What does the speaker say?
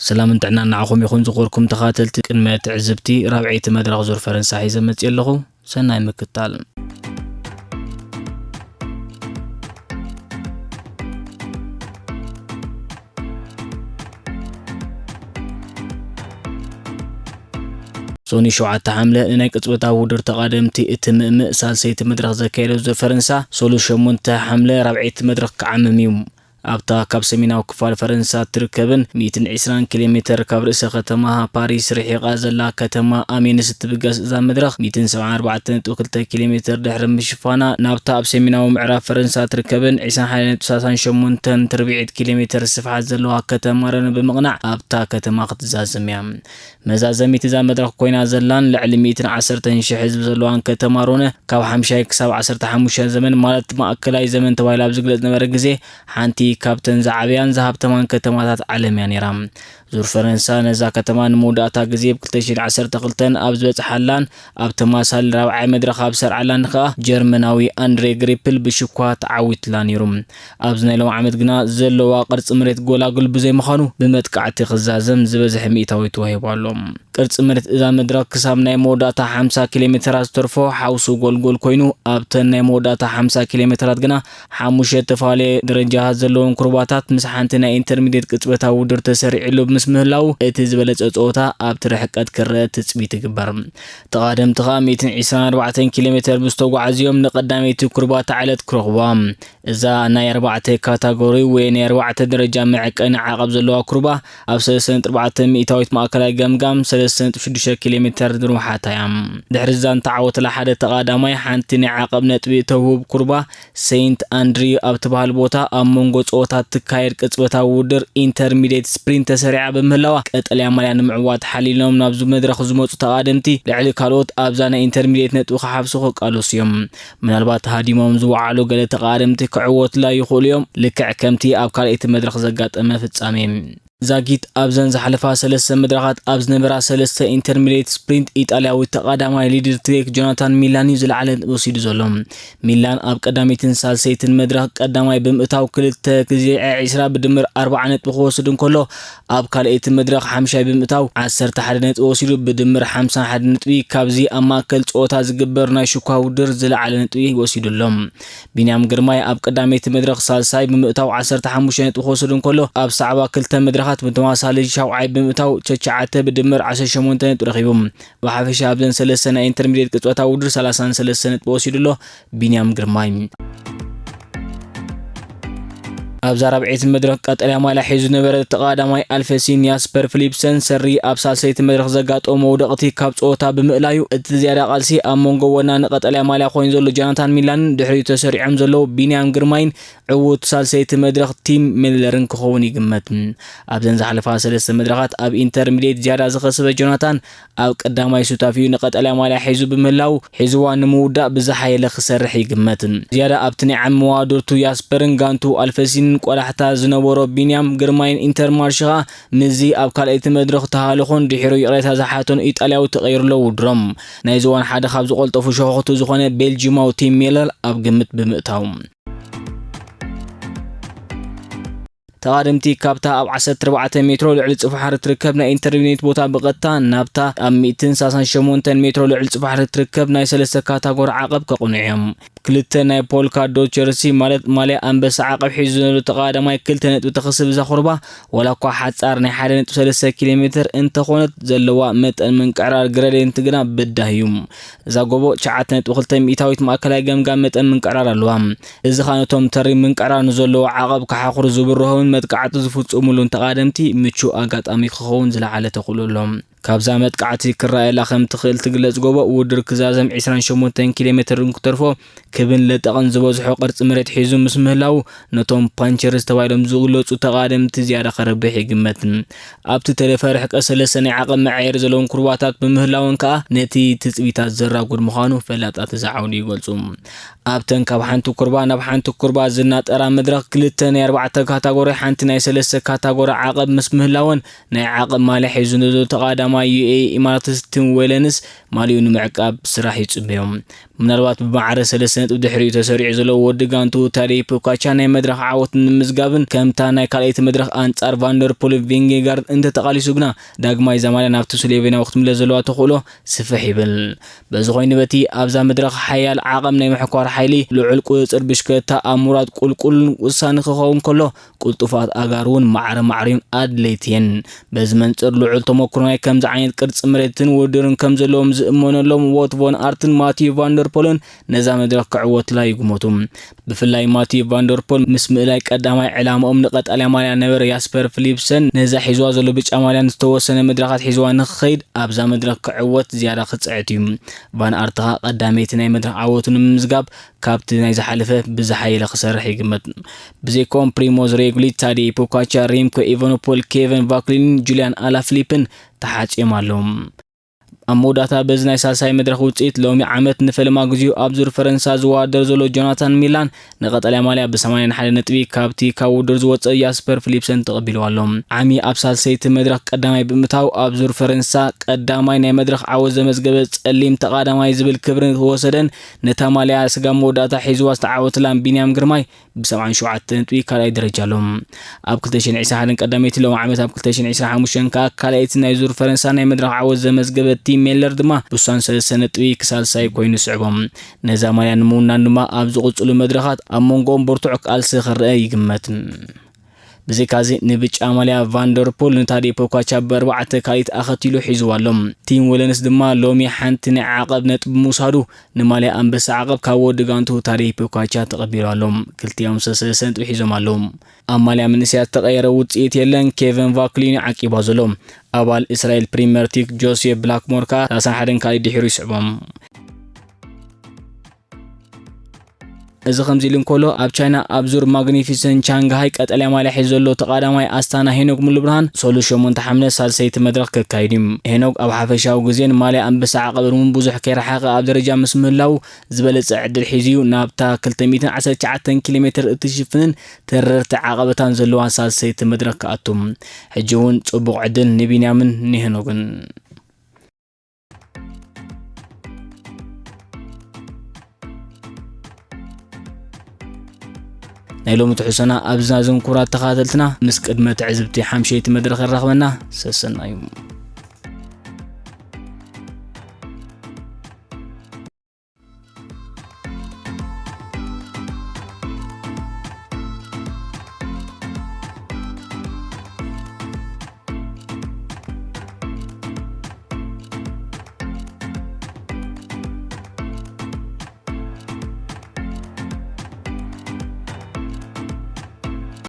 ሰላምን ጥዕናን ንዓኹም ይኹን ዝኸበርኩም ተኸታተልቲ ቅድመ ትዕዝብቲ ራብዐይቲ መድረኽ ዙር ፈረንሳ ሒዘ መፅእ ኣለኹ። ሰናይ ምክታል። ሶኒ ሸውዓተ ሓምለ ንናይ ቅጽበታዊ ውድድር ተቓደምቲ እትምእምእ ሳልሰይቲ መድረኽ ዘካየደ ዙር ፈረንሳ፣ ሶሉስ ሸሞንተ ሓምለ ራብዐይቲ መድረኽ ክዓምም እዩ። ኣብታ ካብ ሰሜናዊ ክፋል ፈረንሳ እትርከብን ሚእትን ዕስራን ኪሎ ሜተር ካብ ርእሰ ከተማ ፓሪስ ርሒቓ ዘላ ከተማ ኣሜንስ እትብገስ እዛ መድረኽ፣ ሚእትን ሰብዓን ኣርባዕተን ነጥቢ ክልተ ኪሎ ሜተር ድሕሪ ምሽፋና፣ ናብታ ኣብ ሰሜናዊ ምዕራብ ፈረንሳ እትርከብን ዕስራን ሓደን ነጥቢ ሰላሳን ሸሞንተን ትርብዒት ኪሎ ሜተር ስፍሓት ዘለዋ ከተማ ረን ብምቕናዕ ኣብታ ከተማ ክትዛዘም እያ። መዛዘሚት እዛ መድረኽ ኮይና ዘላን ልዕሊ ሚእትን ዓሰርተን ሽሕ ህዝቢ ዘለዋን ከተማ ሮነ፣ ካብ ሓምሻይ ክሳብ ዓሰርተ ሓሙሽተ ዘመን፣ ማለት ማእከላይ ዘመን ተባሂሉ ኣብ ዝግለጽ ነበረ ግዜ፣ ሓንቲ ካብተን ዝዓበያን ዝሃብተማን ከተማታት ዓለም እያ ነይራ። ዙር ፈረንሳ ነዛ ከተማ ንመወዳእታ ግዜ ብ ክልተ ሽሕን ዓሰርተ ክልተን ኣብ ዝበጽሓላን ኣብ ተማሳሊ ራብዓይ መድረኽ ኣብ ሰርዓላን ከኣ ጀርመናዊ ኣንድሬ ግሪፕል ብሽኳ ተዓዊትላ ነይሩ። ኣብዚ ናይ ሎሚ ዓመት ግና ዘለዋ ቅርጺ መሬት ጎላጉል ብዘይምዃኑ ብመጥቃዕቲ ክዛዘም ዝበዝሐ ሚእታዊ ተዋሂቡ ኣሎ። ቅርጺ መሬት እዛ መድረኽ ክሳብ ናይ መወዳእታ ሓምሳ ኪሎ ሜተራት ዝተርፎ ሓውሲ ጎልጎል ኮይኑ፣ ኣብተን ናይ መወዳእታ ሓምሳ ኪሎ ሜተራት ግና ሓሙሽተ ዝተፈላለየ ደረጃታት ዘለዎም ኩርባታት ምስ ሓንቲ ናይ ኢንተርሚድየት ቅጽበታዊ ውድድር ተሰሪዕሉ ምስ ምህላው፣ እቲ ዝበለጸ ጸወታ ኣብቲ ርሕቀት ክረአ ትጽቢት ይግበር። ተቓደምቲ ከኣ ሚእትን ዕስራን ኣርባዕተን ኪሎ ሜተር ብዝተጓዓዝዮም ንቐዳመይቲ ኩርባ ተዓለት ክረኽቡዋ። እዛ ናይ ኣርባዕተ ካታጎሪ ወይ ናይ ኣርባዕተ ደረጃ መዐቀኒ ዓቐብ ዘለዋ ኩርባ ኣብ ሰለስተ ነጥቢ ኣርባዕተ ሚእታዊት ማእከላይ ገምጋም ሰለስተ ነጥቢ ሽዱሽተ ኪሎ ሜተር ንርውሓታ እያ። ድሕሪ ዛንታ ዓወት ለሓደ ተቓዳማይ ሓንቲ ናይ ዓቐብ ነጥቢ እተውህብ ኩርባ ሴንት ኣንድሪዩ ኣብ ትበሃል ቦታ ኣብ መንጎ ጸወታት ትካየድ ቅጽበታዊ ውድድር ኢንተርሚዲየት ስፕሪንት ተሰሪዓ ብምህላዋ ቀጠልያ ማልያ ንምዕዋት ሓሊሎም ናብዚ መድረኽ ዝመጹ ተቓደምቲ ልዕሊ ካልኦት ኣብዛ ናይ ኢንተርሚዲየት ነጥቢ ክሓፍሱ ክቃለሱ እዮም። ምናልባት ሃዲሞም ዝወዓሉ ገለ ተቓደምቲ ክዕወቱላ ይኽእሉ እዮም፣ ልክዕ ከምቲ ኣብ ካልኣይቲ መድረኽ ዘጋጠመ ፍጻሜ። ዛጊት ኣብዘን ዝሓለፋ ሰለስተ መድረኻት ኣብ ዝነበራ ሰለስተ ኢንተርሚዲየት ስፕሪንት ኢጣልያዊ ተቓዳማይ ሊድር ትሬክ ጆናታን ሚላን እዩ ዝለዓለ ነጥቢ ወሲዱ ዘሎ። ሚላን ኣብ ቀዳመይትን ሳልሰይትን መድረኽ ቀዳማይ ብምእታው ክልተ ግዜ ዕስራ ብድምር ኣርባዓ ነጥቢ ክወስድ እንከሎ፣ ኣብ ካልኣይቲ መድረኽ ሓምሻይ ብምእታው ዓሰርተ ሓደ ነጥቢ ወሲዱ ብድምር ሓምሳ ሓደ ነጥቢ ካብዚ ኣብ ማእከል ጸወታ ዝግበር ናይ ሽኳ ውድድር ዝለዓለ ነጥቢ ወሲዱ ኣሎ። ቢንያም ግርማይ ኣብ ቀዳመይቲ መድረኽ ሳልሳይ ብምእታው ዓሰርተ ሓሙሽተ ነጥቢ ክወስድ እንከሎ፣ ኣብ ሳዕባ ክልተ መድረኻት ብተመሳሳሊ ሻውዓይ ብምእታው ትሽዓተ ብድምር ዓሰርተ ሸሞንተ ነጥቢ ረኺቡ። ብሓፈሻ ኣብዘን ሰለስተ ናይ ኢንተርሚዲየት ቅጽበታዊ ውድድር ሰላሳን ሰለስተ ነጥቢ ወሲዱ ኣሎ ቢንያም ግርማይ። ኣብዛ ራብዐይቲ መድረኽ ቀጠልያ ማልያ ሒዙ ዝነበረ ተቓዳማይ ኣልፈሲን ያስፐር ፊሊፕሰን ሰሪ ኣብ ሳልሰይቲ መድረኽ ዘጋጠሞ መውደቕቲ ካብ ጸወታ ብምእላዩ፣ እቲ ዝያዳ ቃልሲ ኣብ መንጎ ወናኒ ቀጠልያ ማልያ ኮይኑ ዘሎ ጆናታን ሚላንን ድሕሪኡ ተሰሪዖም ዘለዉ ቢንያም ግርማይን ዕዉት ሳልሰይቲ መድረኽ ቲም ሚለርን ክኸውን ይግመት። ኣብዘን ዝሓለፋ ሰለስተ መድረኻት ኣብ ኢንተርሚዲየት ዝያዳ ዝኸሰበ ጆናታን፣ ኣብ ቀዳማይ ሱታፊኡ ንቀጠልያ ማልያ ሒዙ ብምህላው፣ ሒዝዋ ንምውዳእ ብዝሓየለ ክሰርሕ ይግመት። ዝያዳ ኣብቲ ናይ ዓሚ መዋድርቱ ያስፐርን ጋንቱ ኣልፈሲንን ቆላሕታ ዝነበሮ ቢንያም ግርማይን ኢንተርማርሽ ኸኣ ምስዚ ኣብ ካልኣይቲ መድረኽ ተሃልኾን ድሒሩ ይቕሬታ ዝሓተን ኢጣልያዊ ተቐይሩሎ ውድሮም። ናይዚ እዋን ሓደ ካብ ዝቐልጠፉ ሸኾኽቱ ዝኾነ ቤልጂማዊ ቲም ሚለር ኣብ ግምት ብምእታው። ተቓደምቲ ካብታ ኣብ ዓሰርተ ኣርባዕተ ሜትሮ ልዕሊ ጽፍሓ እትርከብ ናይ ኢንተርሚዲየት ቦታ ብቐጥታ ናብታ ኣብ ሚእትን ሰላሳን ሸሞንተን ሜትሮ ልዕሊ ጽፍሓ እትርከብ ናይ ሰለስተ ካታጎሪ ዓቐብ ከቕንዑ እዮም። ክልተ ናይ ፖልካ ዶት ጀርሲ፣ ማለት ማልያ ኣንበሳ ዓቐብ ሒዙ ዝነበረ ተቓዳማይ ክልተ ነጥቢ ተኸስብ እዛ ኩርባ፣ ዋላ እኳ ሓጻር ናይ ሓደ ነጥቢ ሰለስተ ኪሎ ሜተር እንተኾነት፣ ዘለዋ መጠን ምንቅዕራር ግረዴንት ግና በዳሂ እዩ። እዛ ጎቦ ትሽዓተ ነጥቢ ክልተ ሚእታዊት ማእከላይ ገምጋም መጠን ምንቅዕራር ኣለዋ። እዚ ኸኣ ነቶም ተሪር ምንቅዕራር ንዘለዎ ዓቐብ ክሓኹሩ ዝብርሆምን መጥቃዕቲ ዝፍጽሙሉን ተቓደምቲ ምቹእ ኣጋጣሚ ክኸውን ዝለዓለ ተኽእሎ ኣሎ። ካብዛ መጥቃዕቲ ክረኣየላ ከም ትኽእል ትግለጽ ጎቦ፣ ውድድር ክዛዘም ዕስራን ሸሞንተን ኪሎ ሜተር እንትተርፎ፣ ክብን ለጠቕን ዝበዝሖ ቅርጺ መሬት ሒዙ ምስ ምህላዉ፣ ነቶም ፓንቸርስ ተባሂሎም ዝግለጹ ተቓደምቲ ዝያዳ ከረብሕ ይግመት። ኣብቲ ተለፈ ርሕቀት ሰለስተ ናይ ዓቐብ መዓየሪ ዘለዎም ኩርባታት ብምህላወን ከኣ ነቲ ትጽቢታት ዘራጉድ ምዃኑ ፈላጣት እዚ ዓውዲ ይገልጹ። ኣብተን ካብ ሓንቲ ኩርባ ናብ ሓንቲ ኩርባ ዝናጠራ መድረኽ ክልተ ናይ ኣርባዕተ ካታጎሪ ሓንቲ ናይ ሰለስተ ካታጎሪ ዓቐብ ምስ ምህላወን ናይ ዓቐብ ማልያ ሒዙ ንዘሎ ተቓዳማይ ዩኤኢ ኢማራትስ ቲም ዌለንስ ማሊኡ ንምዕቃብ ስራሕ ይጽበዮም። ምናልባት ብማዕረ ሰለስተ ነጥቢ ድሕሪኡ ተሰሪዑ ዘሎ ወዲ ጋንቱ ታዴ ፖካቻ ናይ መድረኽ ዓወት ንምምዝጋብን ከምታ ናይ ካልኣይቲ መድረኽ ኣንጻር ቫንደርፖል ቪንጌጋርድ እንተተቓሊሱ ግና ዳግማይ እዛ ማልያ ናብቲ ስሎቬንያዊ ክትምለስ ዘለዋ ተኽእሎ ስፍሕ ይብል። በዚ ኮይኑ በቲ ኣብዛ መድረኽ ሓያል ዓቐም ናይ ምሕኳር ሓይሊ፣ ልዑል ቁጽጽር ብሽክለታ ኣብ ምውራድ ቁልቁል ውሳኒ ክኸውን ከሎ፣ ቅልጡፋት ኣጋር እውን ማዕረ ማዕሪኡን ኣድለይቲ እየን። በዚ መንጽር ልዑል ተመክሮ ናይ ከምዚ ዓይነት ቅርጺ መሬትን ውድድርን ከም ዘለዎም ዝእመነሎም ዎት ቮን ኣርትን ማቲዩ ቫንደርፖልን ነዛ መድረኽ ክዕወትላ ይግመቱ። ብፍላይ ማቲዩ ቫንደርፖል ምስ ምእላይ ቀዳማይ ዕላምኦም ንቀጠልያ ማልያ ነበረ ያስፐር ፊሊፕሰን ነዛ ሒዝዋ ዘሎ ብጫ ማልያ ንዝተወሰነ መድረኻት ሒዝዋ ንክኸይድ ኣብዛ መድረኽ ክዕወት ዝያዳ ክጽዕት እዩ። ቫን ኣርት ኸኣ ቀዳመይቲ ናይ መድረኽ ዓወቱ ንምምዝጋብ ካብቲ ናይ ዝሓለፈ ብዝሓየለ ክሰርሕ ይግመት። ብዘይኮም ፕሪሞዝ ሬጉሊች፣ ታዴ ፖካቻ፣ ሪምኮ ኢቫኖፖል፣ ኬቨን ቫክሊንን ጁልያን ኣላፍሊፕን ተሓጽዮም ኣለዉ። ኣብ መወዳእታ በዚ ናይ ሳልሳይ መድረኽ ውጽኢት ሎሚ ዓመት ንፈለማ ግዜኡ ኣብ ዙር ፈረንሳ ዝወዳደር ዘሎ ጆናታን ሚላን ንቀጠልያ ማልያ ብ ሰማንያን ሓደን ነጥቢ ካብቲ ካብ ውድድር ዝወጸ ያስፐር ፊሊፕሰን ተቐቢልዎ ኣሎ። ዓሚ ኣብ ሳልሰይቲ መድረኽ ቀዳማይ ብምእታው ኣብ ዙር ፈረንሳ ቀዳማይ ናይ መድረኽ ዓወት ዘመዝገበ ጸሊም ተቓዳማይ ዝብል ክብሪ ዝወሰደን ነታ ማልያ ስጋብ መወዳእታ ሒዝዋ ዝተዓወተላን ቢንያም ግርማይ ብ ሰብዓን ሸውዓተን ነጥቢ ካልኣይ ደረጃ ኣሎ። ኣብ ክልተ ሽሕን ዕስራን ሓደን ቀዳመይቲ፣ ሎሚ ዓመት ኣብ ክልተ ሽሕን ዕስራን ሓሙሽተን ከኣ ካልኣይቲ ናይ ዙር ፈረንሳ ናይ መድረኽ ዓወት ዘመዝገበ ቲም ሜለር ድማ ብሳን ሰለስተ ነጥቢ ክሳልሳይ ኮይኑ ይስዕቦ። ነዛ ማልያ ንምውናን ድማ ኣብ ዝቕጽሉ መድረኻት ኣብ መንጎኦም ብርቱዕ ቃልሲ ክረአ ይግመት። ብዘይካዚ ንብጫ ማልያ ቫንደርፖል ንታዴ ፖካቻ ብኣርባዕተ ካልኢት ኣኸቲሉ ሒዝዋ ኣሎ። ቲም ወለንስ ድማ ሎሚ ሓንቲ ናይ ዓቐብ ነጥቢ ምውሳዱ ንማልያ ኣንበሳ ዓቐብ ካብ ወዲ ጋንቱ ታዴ ፖካቻ ተቐቢሉ ኣሎ። ክልቲኦም ሰለስተ ነጥቢ ሒዞም ኣለዉ። ኣብ ማልያ መንእሰያት ዝተቐየረ ውጽኢት የለን። ኬቨን ቫክሊን ዓቂባ ዘሎ። ኣባል እስራኤል ፕሪምየር ሊግ ጆሴፍ ብላክሞር ከኣ ሰላሳን ሓደን ካልኢት ድሒሩ ይስዕቦም። እዚ ከምዚ ኢሉ እንከሎ፣ ኣብ ቻይና ኣብ ዙር ማግኒፊሰንት ቻንግሃይ ቀጠልያ ማልያ ሒዙ ዘሎ ተቓዳማይ ኣስታና ሄኖግ ሙሉብርሃን ሰሉስ ሸሞንተ ሓምለ ሳልሰይቲ መድረኽ ከካይድ እዩ። ሄኖግ ኣብ ሓፈሻዊ ግዜን ማልያ ኣንበሳ ዓቐብን እውን ብዙሕ ከይረሓቐ ኣብ ደረጃ ምስ ምህላዉ ዝበለጸ ዕድል ሒዙ እዩ ናብታ ክልተ ሚእትን ዓሰርተ ትሽዓተን ኪሎ ሜትር እትሽፍንን ተረርቲ ዓቐበታን ዘለዋ ሳልሰይቲ መድረኽ ክኣቱ። ሕጂ እውን ጽቡቕ ዕድል ንቢንያምን ንሄኖግን። ናይ ሎሚ ትሕዝቶና ኣብዚ ናዝም። ክቡራት ተኸታተልትና፣ ምስ ቅድመ ትዕዝብቲ ሓምሸይቲ መድረኽ የራኽበና። ሰሰናዩ።